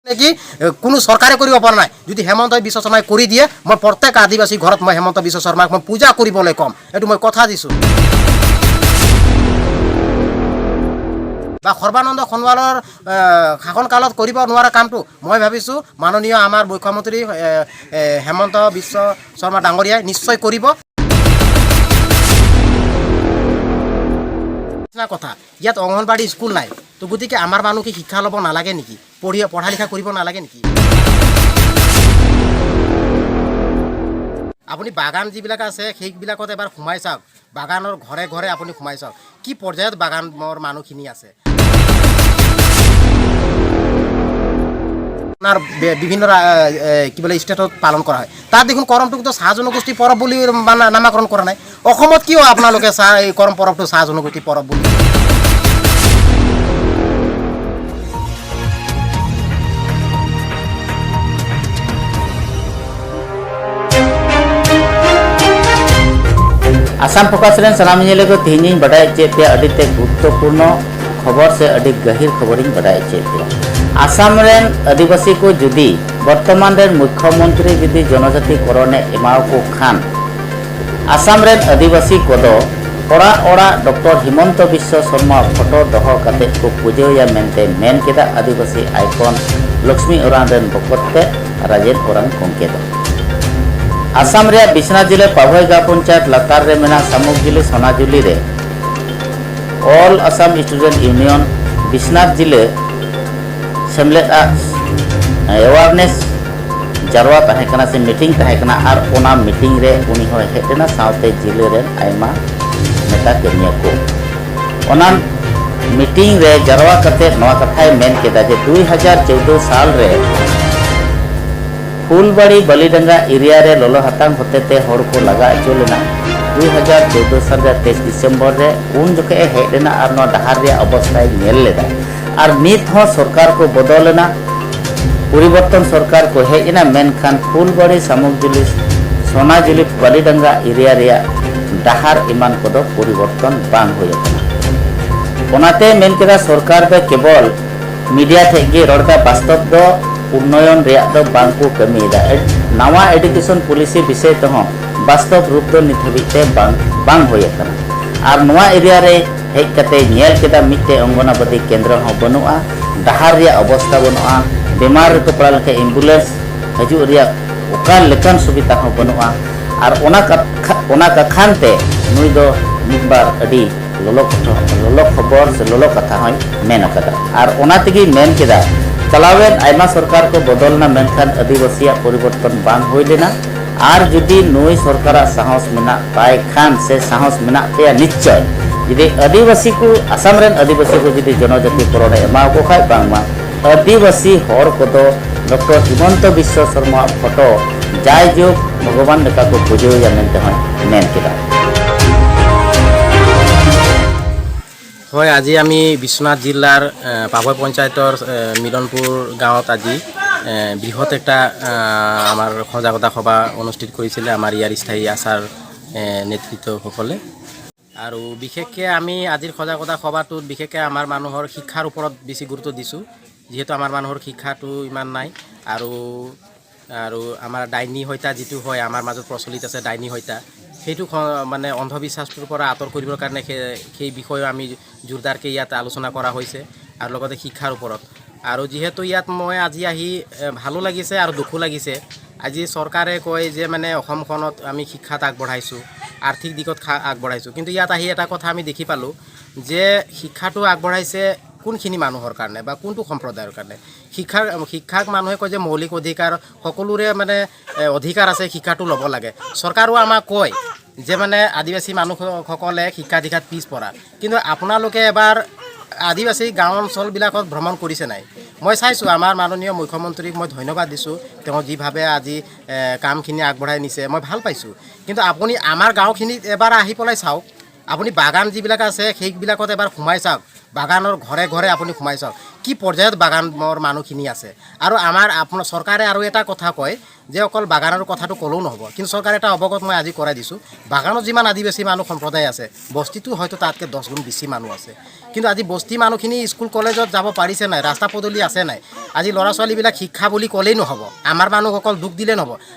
নেকি কোনো চৰকাৰে কৰিব পৰা নাই। যদি হেমন্ত বিশ্ব শৰ্মাই কৰি দিয়ে, মই প্ৰত্যেক আদিবাসী ঘৰত মই হেমন্ত বিশ্ব শৰ্মাক মই পূজা কৰিবলৈ ক'ম, এইটো মই কথা দিছোঁ। বা সৰ্বানন্দ সোণোৱালৰ শাসনকালত কৰিব নোৱাৰা কামটো মই ভাবিছোঁ মাননীয় আমাৰ মুখ্যমন্ত্ৰী হেমন্ত বিশ্ব শৰ্মা ডাঙৰীয়াই নিশ্চয় কৰিব। কথা ইয়াত অংগনবাড়ী স্কুল নাই, তো গতিকে আমাৰ মানুহ কি শিক্ষা ল'ব নালাগে নেকি? পঢ়া লিখা কৰিব নালাগে নেকি? আপুনি বাগান যিবিলাক আছে সেইবিলাকত এবাৰ সোমাই চাওক, বাগানৰ ঘৰে ঘৰে আপুনি সোমাই চাওক কি পৰ্যায়ত বাগানৰ মানুহখিনি আছে। আপোনাৰ বিভিন্ন কি বোলে ষ্টেটত পালন কৰা হয়, তাত দেখোন কৰমটোকতো চাহ জনগোষ্ঠী পৰৱ বুলি নামাকৰণ কৰা নাই। অসমত কিয় আপোনালোকে চাহ এই কৰম পৰৱটো চাহ জনগোষ্ঠী পৰৱ বুলি? आसाम फोकस रेन सानाम ñेले को तिहिñ बडाय चे पे अडी ते गुरुत्वपूर्ण खबर से अडी गहीर खबरिñ बडाय चे पे। आसाम रेन आदिवासी को जुदी वर्तमान रेन मुख्यमंत्री जुदी जनजाति करणे एमाव को खान आसाम रेन आदिवासी को दो ओड़ा ओड़ा डॉक्टर हिमंत विश्व शर्मा फोटो दहो काते को पूजोया मेनते मेन केदा आदिवासी आइकन लक्ष्मी ओरान रेन बकते राजेन ओरान गोमके दो। आसाम रे बिश्वनाथ जिले पाभोई गांव पंचायत लातार रे मेना सामुक जिले सोनाजुली रे all Assam student union Biswanath जिले सेमलेद अवेयरनेस जारवा ताहे कना से मीटिंग ताहे कना और ओना मीटिंग रे उनी होय हेज लेना सावते जिले रे आयमा नेता कमिया को ओना मीटिंग रे जारवा कते नवा कथाय मेन केदा जे 2014 साल रे फूलबाड़ी बलिडंगा एरिया रे ललो हातांग होतेते होड़ को लगा अचो लेना 2014 साल रे 23 दिसंबर रे उन जखे हेज लेना और नवा डहार रे अवस्थाय नेल लेदा और नित हो सरकार को बदल लेना परिवर्तन सरकार को हेज एना मेनखान फूलबाड़ी सामुकजुली सोनाजुली बलिडंगा एरिया रे डहार इमान को दो परिवर्तन बांग हुई कना। ओनाते मेन केदा सरकार दो केवल मीडिया ठेज गे रड़दा वास्तव दो उन्नयन रेयाग दो बांग को कमीदा। नवा एजुकेशन पॉलिसी विषय तेहों वास्तव रूप दो नित हबीज ते बांग हुई कना। और नवा एरिया रे हेज कते ñेल केदा मित्ते अंगनाबादी केंद्र हों बनुआ, डहार रेयाग अवस्था बनुआ, बीमार रे को पड़ा लेखे एम्बुलेंस हजू रेयाग ओका लेकान सुविधा हों बनुआ। और ओना कखान ते नुई दो मिद बार अडी ललो ललो खबर से ललो कथा होय मेन कदा। और ओना तेगी मेन केदा चलावेन आयमा सरकार को बदलना मेनखान आदिवासिया परिवर्तन बांग हुई लेना। और जुदी नुई सरकारा साहस मेना ताय खान से साहस मेना तेया निश्चय जुदी आदिवासी को आसाम रेन आदिवासी को जुदी जनजाति करणे एमा को खाय बांगमा आदिवासी हर को दो डॉक्टर हिमंत विश्व शर्मा फोटो जाय जुग भगवान लेका को पूजोया मेनते होय मेन केदा। হয়, আজি আমি বিশ্বনাথ জিলাৰ পাভৈ পঞ্চায়তৰ মিলনপুৰ গাঁৱত আজি বৃহৎ এটা আমাৰ সজাগতা সভা অনুষ্ঠিত কৰিছিলে আমাৰ ইয়াৰ স্থায়ী আছাৰ নেতৃত্বসকলে। আৰু বিশেষকৈ আমি আজিৰ সজাগতা সভাটোত বিশেষকৈ আমাৰ মানুহৰ শিক্ষাৰ ওপৰত বেছি গুৰুত্ব দিছোঁ, যিহেতু আমাৰ মানুহৰ শিক্ষাটো ইমান নাই। আৰু আমাৰ ডাইনী হত্যা যিটো হয় আমাৰ মাজত প্ৰচলিত আছে ডাইনী হত্যা, সেইটো মানে অন্ধবিশ্বাসটোৰ পৰা আঁতৰ কৰিবৰ কাৰণে সেই বিষয়েও আমি জোৰদাৰকৈ ইয়াত আলোচনা কৰা হৈছে, আৰু লগতে শিক্ষাৰ ওপৰত। আৰু যিহেতু ইয়াত মই আজি আহি ভালো লাগিছে আৰু দুখো লাগিছে। আজি চৰকাৰে কয় যে মানে অসমখনত আমি শিক্ষাত আগবঢ়াইছোঁ, আৰ্থিক দিশত আগবঢ়াইছোঁ, কিন্তু ইয়াত আহি এটা কথা আমি দেখি পালোঁ যে শিক্ষাটো আগবঢ়াইছে কোনখিনি মানুহৰ কাৰণে বা কোনটো সম্প্ৰদায়ৰ কাৰণে। শিক্ষাক মানুহে কয় যে মৌলিক অধিকাৰ, সকলোৰে মানে অধিকাৰ আছে শিক্ষাটো ল'ব লাগে। চৰকাৰেও আমাক কয় যে মানে আদিবাসী মানুহসকলে শিক্ষা দীক্ষাত পিছ পৰা, কিন্তু আপোনালোকে এবাৰ আদিবাসী গাঁও অঞ্চলবিলাকত ভ্ৰমণ কৰিছে নাই? মই চাইছোঁ আমাৰ মাননীয় মুখ্যমন্ত্ৰীক মই ধন্যবাদ দিছোঁ, তেওঁ যিভাৱে আজি কামখিনি আগবঢ়াই নিছে মই ভাল পাইছোঁ। কিন্তু আপুনি আমাৰ গাঁওখিনিত এবাৰ আহি পেলাই চাওক, আপুনি বাগান যিবিলাক আছে সেইবিলাকত এবাৰ সোমাই চাওক, বাগানৰ ঘৰে ঘৰে আপুনি সোমাই চাওক কি পৰ্যায়ত বাগানৰ মানুহখিনি আছে। আৰু আমাৰ আপোনাৰ চৰকাৰে আৰু এটা কথা কয় যে অকল বাগানৰ কথাটো ক'লেও নহ'ব, কিন্তু চৰকাৰে এটা অৱগত মই আজি কৰাই দিছোঁ, বাগানত যিমান আদিবাসী মানুহ সম্প্ৰদায় আছে, বস্তিটো হয়তো তাতকৈ 10 গুণ বেছি মানুহ আছে। কিন্তু আজি বস্তি মানুহখিনি স্কুল কলেজত যাব পাৰিছে নাই? ৰাস্তা পদূলি আছে নাই? আজি ল'ৰা ছোৱালীবিলাক শিক্ষা বুলি ক'লেই নহ'ব, আমাৰ মানুহসকল দুখ দিলেই নহ'ব।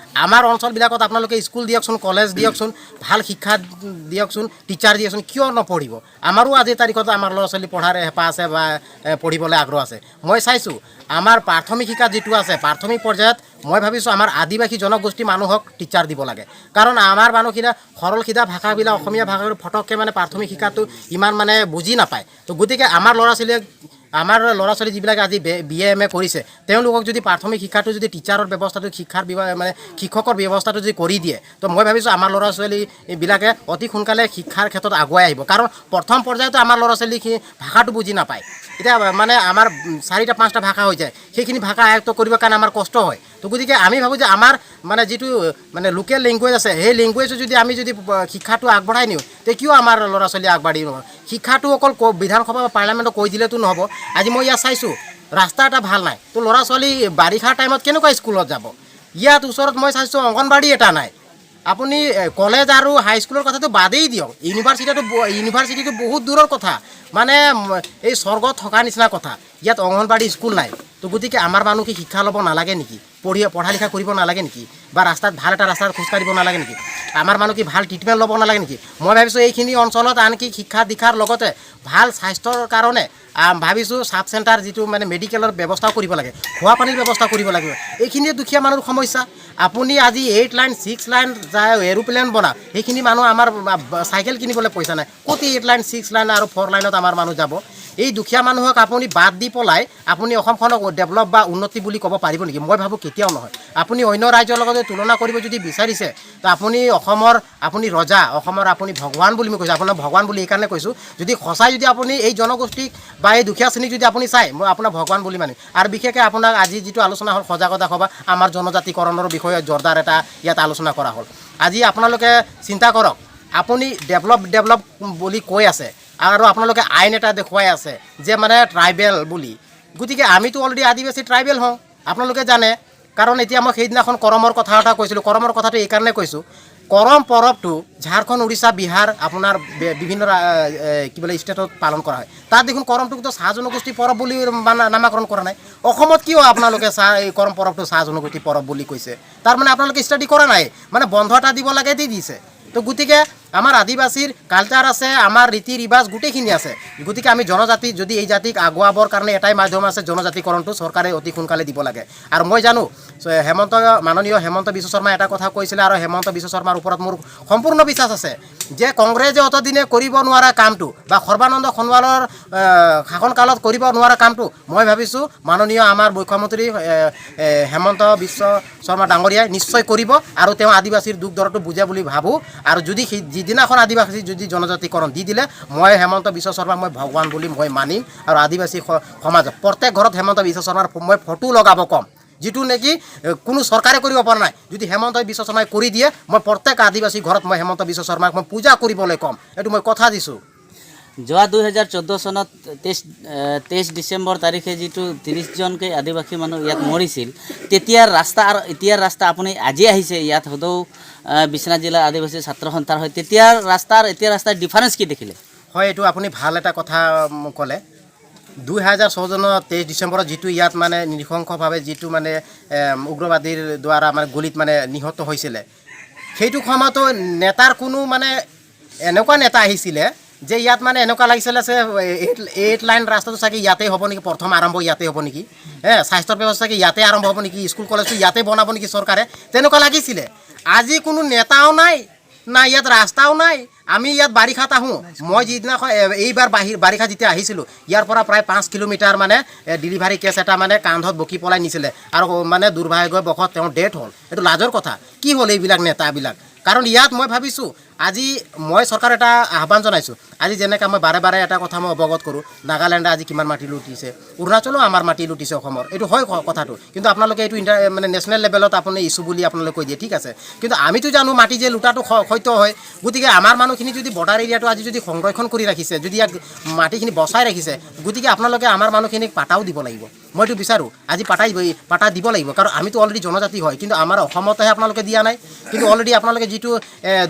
আমাৰ অঞ্চলবিলাকত আপোনালোকে স্কুল দিয়কচোন, কলেজ দিয়কচোন, ভাল শিক্ষা দিয়কচোন, টিচাৰ দিয়কচোন, কিয় নপঢ়িব? আমাৰো আজিৰ তাৰিখত আমাৰ ল'ৰা ছোৱালী পঢ়াৰ হেঁপাহ আছে বা পঢ়িবলৈ আগ্ৰহ আছে। মই চাইছোঁ, আমাৰ প্ৰাথমিক শিক্ষা যিটো আছে, প্ৰাথমিক পৰ্যায়ত মই ভাবিছোঁ আমাৰ আদিবাসী জনগোষ্ঠী মানুহক টিচাৰ দিব লাগে। কাৰণ আমাৰ মানুহখিনিয়ে সৰল সিধা ভাষাবিলাক, অসমীয়া ভাষাটো ফটককৈ মানে প্ৰাথমিক শিক্ষাটো ইমান মানে বুজি নাপায়। তো গতিকে আমাৰ ল'ৰা ছোৱালী যিবিলাক আজি বি এ, এম এ কৰিছে, তেওঁলোকক যদি প্ৰাথমিক শিক্ষাটো যদি টিচাৰৰ ব্যৱস্থাটো, শিক্ষাৰ বিভাগ মানে শিক্ষকৰ ব্যৱস্থাটো যদি কৰি দিয়ে, তো মই ভাবিছোঁ আমাৰ ল'ৰা ছোৱালীবিলাকে অতি সোনকালে শিক্ষাৰ ক্ষেত্ৰত আগুৱাই আহিব। কাৰণ প্ৰথম পৰ্যায়তো আমাৰ ল'ৰা ছোৱালীখিনি ভাষাটো বুজি নাপায়। এতিয়া মানে আমাৰ চাৰিটা পাঁচটা ভাষা হৈ যায়, সেইখিনি ভাষা আয়ত্ব কৰিবৰ কাৰণে আমাৰ কষ্ট হয়। তো গতিকে আমি ভাবোঁ যে আমাৰ মানে যিটো মানে লোকেল লেংগুৱেজ আছে, সেই লেংগুৱেজটো যদি আমি যদি শিক্ষাটো আগবঢ়াই নিওঁ, তে কিয় আমাৰ ল'ৰা ছোৱালী আগবাঢ়ি নহয়? শিক্ষাটো অকল বিধানসভা বা পাৰ্লামেণ্টত কৈ দিলেতো নহ'ব। আজি মই ইয়াত চাইছোঁ, ৰাস্তা এটা ভাল নাই, তো ল'ৰা ছোৱালী বাৰিষাৰ টাইমত কেনেকুৱা স্কুলত যাব? ইয়াত ওচৰত মই চাইছোঁ অংগনবাড়ী এটা নাই। আপুনি কলেজ আৰু হাইস্কুলৰ কথাটো বাদেই দিয়ক, ইউনিভাৰ্চিটিটো বহুত দূৰৰ কথা, মানে এই স্বৰ্গত থকা নিচিনা কথা। ইয়াত অংগনবাড়ী স্কুল নাই। তো গতিকে আমাৰ মানুহ কি শিক্ষা ল'ব নালাগে নেকি? পঢ়া লিখা কৰিব নালাগে নেকি? বা ৰাস্তাত ভাল এটা ৰাস্তাত খোজকাঢ়িব নালাগে নেকি? আমাৰ মানুহ কি ভাল ট্ৰিটমেণ্ট ল'ব নালাগে নেকি? মই ভাবিছোঁ এইখিনি অঞ্চলত আনকি শিক্ষা দীক্ষাৰ লগতে ভাল স্বাস্থ্যৰ কাৰণে ভাবিছোঁ চাব চেণ্টাৰ যিটো মানে মেডিকেলৰ ব্যৱস্থাও কৰিব লাগে, খোৱা পানীৰ ব্যৱস্থা কৰিব লাগিব। এইখিনিয়ে দুখীয়া মানুহৰ সমস্যা। আপুনি আজি এইট লাইন, ছিক্স লাইন যায়, এৰোপ্লেন বনা, সেইখিনি মানুহ আমাৰ চাইকেল কিনিবলৈ পইচা নাই। ক'ত এইট লাইন, ছিক্স লাইন আৰু ফ'ৰ লাইনত আমাৰ মানুহ যাব? এই দুখীয়া মানুহক আপুনি বাদ দি পেলাই আপুনি অসমখনক ডেভেলপ বা উন্নতি বুলি ক'ব পাৰিব নেকি? মই ভাবোঁ কেতিয়াও নহয়। আপুনি অন্য ৰাজ্যৰ লগত যদি তুলনা কৰিব যদি বিচাৰিছে, তো আপুনি অসমৰ আপুনি ৰজা, অসমৰ আপুনি ভগৱান বুলি মই কৈছোঁ। আপোনাৰ ভগৱান বুলি এইকাৰণে কৈছোঁ, যদি সঁচাই যদি আপুনি এই জনগোষ্ঠীক বা এই দুখীয়া শ্ৰেণীক যদি আপুনি চায়, মই আপোনাক ভগৱান বুলি মানিম। আৰু বিশেষকৈ আপোনাক আজি যিটো আলোচনা হ'ল সজাগতা সভা, আমাৰ জনজাতিকৰণৰ বিষয়ে জোৰদাৰ এটা ইয়াত আলোচনা কৰা হ'ল। আজি আপোনালোকে চিন্তা কৰক, আপুনি ডেভেলপ ডেভেলপ বুলি কৈ আছে আৰু আপোনালোকে আইন এটা দেখুৱাই আছে যে মানে ট্ৰাইবেল বুলি। গতিকে আমিতো অলৰেডি আদিবাসী ট্ৰাইবেল হওঁ, আপোনালোকে জানে। কাৰণ এতিয়া মই সেইদিনাখন কৰমৰ কথা এটা কৈছিলোঁ। কৰমৰ কথাটো এইকাৰণে কৈছোঁ, কৰম পৰৱটো ঝাৰখণ্ড, উৰিষ্যা, বিহাৰ আপোনাৰ বিভিন্ন কি বোলে ষ্টেটত পালন কৰা হয়। তাত দেখোন কৰমটোকতো চাহ জনগোষ্ঠী পৰৱ বুলি মানে নামাকৰণ কৰা নাই। অসমত কিয় আপোনালোকে এই কৰম পৰৱটো চাহ জনগোষ্ঠী পৰৱ বুলি কৈছে? তাৰ মানে আপোনালোকে ষ্টাডি কৰা নাই, মানে বন্ধ এটা দিব লাগে, দি দিছে। তো গতিকে আমাৰ আদিবাসীৰ কালচাৰ আছে, আমাৰ ৰীতি ৰিৱাজ গোটেইখিনি আছে। গতিকে আমি জনজাতি যদি এই জাতিক আগুৱাবৰ কাৰণে এটাই মাধ্যম আছে, জনজাতিকৰণটো চৰকাৰে অতি সোনকালে দিব লাগে। আৰু মই জানো মাননীয় হেমন্ত বিশ্ব শৰ্মাই এটা কথা কৈছিলে আৰু হেমন্ত বিশ্ব শৰ্মাৰ ওপৰত মোৰ সম্পূৰ্ণ বিশ্বাস আছে যে কংগ্ৰেছে অতদিনে কৰিব নোৱাৰা কামটো বা সৰ্বানন্দ সোণোৱালৰ শাসনকালত কৰিব নোৱাৰা কামটো মই ভাবিছোঁ মাননীয় আমাৰ মুখ্যমন্ত্ৰী এ, এ, হেমন্ত বিশ্ব শৰ্মা ডাঙৰীয়াই নিশ্চয় কৰিব আৰু তেওঁ আদিবাসীৰ দুখ দৰদটো বুজে বুলি ভাবোঁ। আৰু যদি যিদিনাখন আদিবাসী যদি জনজাতিকৰণ দি দিলে, মই হেমন্ত বিশ্ব শৰ্মাক মই ভগৱান বুলি মই মানিম আৰু আদিবাসী সমাজত প্ৰত্যেক ঘৰত হেমন্ত বিশ্ব শৰ্মাৰ মই ফটো লগাব ক'ম, যিটো নেকি কোনো চৰকাৰে কৰিব পৰা নাই। যদি হেমন্ত বিশ্ব শৰ্মাই কৰি দিয়ে, মই প্ৰত্যেক আদিবাসী ঘৰত মই হেমন্ত বিশ্ব শৰ্মাক মই পূজা কৰিবলৈ ক'ম, এইটো মই কথা দিছোঁ। যোৱা 2014 চনত 23 ডিচেম্বৰ তাৰিখে যিটো 30জনকৈ আদিবাসী মানুহ ইয়াত মৰিছিল, তেতিয়াৰ ৰাস্তা আৰু এতিয়াৰ ৰাস্তা, আপুনি আজি আহিছে ইয়াত সদৌ বিশ্বনাথ জিলাৰ আদিবাসী ছাত্ৰ সন্থাৰ হয়, তেতিয়াৰ ৰাস্তা আৰু এতিয়াৰ ৰাস্তাৰ ডিফাৰেঞ্চ কি দেখিলে? হয়, এইটো আপুনি ভাল এটা কথা ক'লে। 2014 চনত 23 ডিচেম্বৰত যিটো ইয়াত মানে নৃশংসভাৱে যিটো মানে উগ্ৰবাদীৰ দ্বাৰা মানে গুলীত মানে নিহত হৈছিলে, সেইটো সময়তো নেতাৰ কোনো মানে এনেকুৱা নেতা আহিছিলে যে ইয়াত মানে এনেকুৱা লাগিছিলে যে এইট লাইন ৰাস্তাটো চাগে ইয়াতেই হ'ব নেকি, প্ৰথম আৰম্ভ ইয়াতেই হ'ব নেকি, স্বাস্থ্যৰ ব্যৱস্থা কি ইয়াতে আৰম্ভ হ'ব নেকি, স্কুল কলেজটো ইয়াতে বনাব নেকি চৰকাৰে, তেনেকুৱা লাগিছিলে। আজি কোনো নেতাও নাই, না ইয়াত ৰাস্তাও নাই। আমি ইয়াত বাৰিষাত আহোঁ। মই যিদিনাখন এইবাৰ বাৰিষা যেতিয়া আহিছিলোঁ, ইয়াৰ পৰা প্ৰায় 5 কিলোমিটাৰ মানে ডেলিভাৰী কেছ এটা মানে কান্ধত বকি পলাই নিছিলে আৰু মানে দুৰ্ভাগ্যবশত তেওঁ ডেথ হ'ল। এইটো লাজৰ কথা। কি হ'ল এইবিলাক নেতাবিলাক? কাৰণ ইয়াত মই ভাবিছোঁ, আজি মই চৰকাৰ এটা আহ্বান জনাইছোঁ। আজি যেনেকৈ মই বাৰে বাৰে এটা কথা মই অৱগত কৰোঁ, নাগালেণ্ডে আজি কিমান মাটি লুটিছে, অৰুণাচলো আমাৰ মাটি লুটিছে অসমৰ, এইটো হয় কথাটো। কিন্তু আপোনালোকে এইটো মানে নেশ্যনেল লেভেলত আপুনি ইছ্যু বুলি আপোনালোকে কৈ দিয়ে, ঠিক আছে। কিন্তু আমিতো জানো মাটি যে লুটাটো সত্য হয়। গতিকে আমাৰ মানুহখিনি যদি বৰ্ডাৰ এৰিয়াটো আজি যদি সংৰক্ষণ কৰি ৰাখিছে, যদি ইয়াক মাটিখিনি বচাই ৰাখিছে, গতিকে আপোনালোকে আমাৰ মানুহখিনিক পাটাও দিব লাগিব। মই এইটো বিচাৰোঁ, আজি পাটা দিব লাগিব। কাৰণ আমিতো অলৰেডি জনজাতি হয়, কিন্তু আমাৰ অসমতহে আপোনালোকে দিয়া নাই। কিন্তু অলৰেডি আপোনালোকে যিটো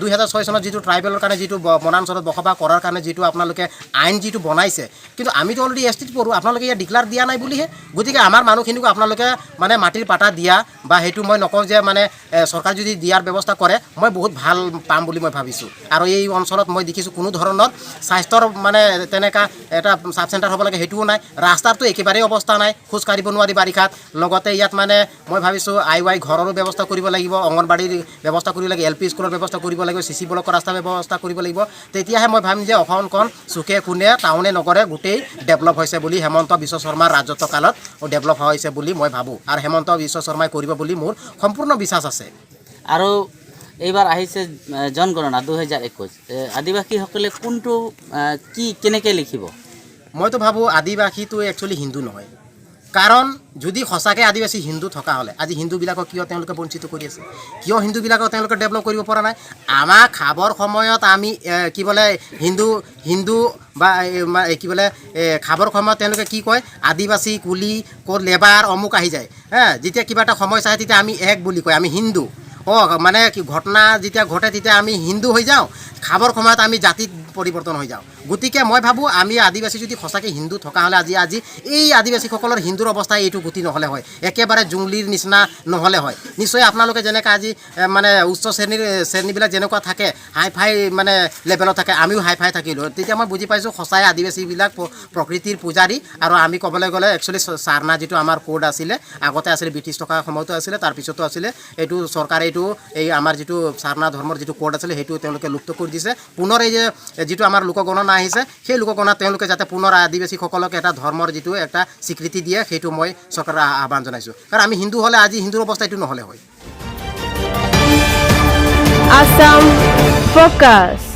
2006 চনত যিটো ট্ৰাইবেলৰ কাৰণে যিটো বনাঞ্চলত বসবাস কৰাৰ কাৰণে যিটো আপোনালোকে আইন যিটো বনাইছে, কিন্তু আমিতো অলৰেডি এছ টিত পৰোঁ, আপোনালোকে ইয়াত ডিক্লাৰ দিয়া নাই বুলিহে। গতিকে আমাৰ মানুহখিনিকো আপোনালোকে মানে মাটিৰ পাটা দিয়া বা সেইটো মই নকওঁ যে মানে চৰকাৰ যদি দিয়াৰ ব্যৱস্থা কৰে, মই বহুত ভাল পাম বুলি মই ভাবিছোঁ। আৰু এই অঞ্চলত মই দেখিছোঁ কোনো ধৰণৰ স্বাস্থ্যৰ মানে তেনেকুৱা এটা চাব চেণ্টাৰ হ'ব লাগে, সেইটোও নাই। ৰাস্তাৰটো একেবাৰেই অৱস্থা নাই, খোজ কাঢ়িব নোৱাৰি বাৰিষাত। লগতে ইয়াত মানে মই ভাবিছোঁ I Y ঘৰৰো ব্যৱস্থা কৰিব লাগিব, অংগনবাড়ীৰ ব্যৱস্থা কৰিব লাগিব, এল পি স্কুলৰ ব্যৱস্থা কৰিব লাগিব, চি চি ব্লকৰ ৰাস্তাৰ ব্যৱস্থা কৰিব লাগিব। তেতিয়াহে মই ভাবিম যে অসমখন চুকে কোণে, টাউনে নগৰে গোটেই ডেভেলপ হৈছে বুলি, হেমন্ত বিশ্ব শৰ্মাৰ ৰাজত্ব কালত ডেভেলপ হৈছে বুলি মই ভাবোঁ। আৰু হেমন্ত বিশ্ব শৰ্মাই কৰিব বুলি মোৰ সম্পূৰ্ণ বিশ্বাস আছে। আৰু এইবাৰ আহিছে জনগণনা 2021। আদিবাসীসকলে কোনটো কি কেনেকৈ লিখিব? মইতো ভাবোঁ আদিবাসীটো একচুৱেলি হিন্দু নহয়। কাৰণ যদি সঁচাকৈ আদিবাসী হিন্দু থকা হ'লে আজি হিন্দুবিলাকক কিয় তেওঁলোকে বঞ্চিত কৰি আছে? কিয় হিন্দুবিলাকক তেওঁলোকে ডেভেলপ কৰিব পৰা নাই? আমাক খাবৰ সময়ত আমি কি বোলে হিন্দু হিন্দু বা কি বোলে খাবৰ সময়ত তেওঁলোকে কি কয়, আদিবাসী, কুলি, ক'ত লেবাৰ অমুক আহি যায়। হে, যেতিয়া কিবা এটা সমস্যা আহে, তেতিয়া আমি এক বুলি কয়, আমি হিন্দু। মানে কি ঘটনা যেতিয়া ঘটে, তেতিয়া আমি হিন্দু হৈ যাওঁ, খাবৰ সময়ত আমি জাতিত পৰিৱৰ্তন হৈ যাওঁ। গতিকে মই ভাবোঁ, আমি আদিবাসী যদি সঁচাকৈ হিন্দু থকা হ'লে আজি এই আদিবাসীসকলৰ হিন্দুৰ অৱস্থা এইটো গতি নহ'লে হয়, একেবাৰে জুংলিৰ নিচিনা নহ'লে হয়। নিশ্চয় আপোনালোকে যেনেকৈ আজি মানে উচ্চ শ্ৰেণীৰ শ্ৰেণীবিলাক যেনেকুৱা থাকে, হাই ফাই মানে লেভেলত থাকে, আমিও হাই ফাই থাকিলোঁ। তেতিয়া মই বুজি পাইছোঁ, সঁচাই আদিবাসীবিলাক প্ৰকৃতিৰ পূজাৰী। আৰু আমি ক'বলৈ গ'লে একচুৱেলি চাৰনা যিটো আমাৰ কোড আছিলে, আগতে আছিলে, ব্ৰিটিছ থকা সময়তো আছিলে, তাৰপিছতো আছিলে, এইটো চৰকাৰে এইটো এই আমাৰ যিটো চাৰনা ধৰ্মৰ যিটো কোড আছিলে, সেইটো তেওঁলোকে লুপ্ত কৰি দিছে। পুনৰ এই যে যিটো আমাৰ লোকগণনা আহিছে, সেই লোকগণনাত তেওঁলোকে যাতে পুনৰ আদিবাসীসকলক এটা ধৰ্মৰ যিটো এটা স্বীকৃতি দিয়ে, সেইটো মই চৰকাৰৰ আহ্বান জনাইছোঁ। কাৰণ আমি হিন্দু হ'লে আজি হিন্দুৰ অৱস্থা এইটো নহ'লে হয়। Assam Focus.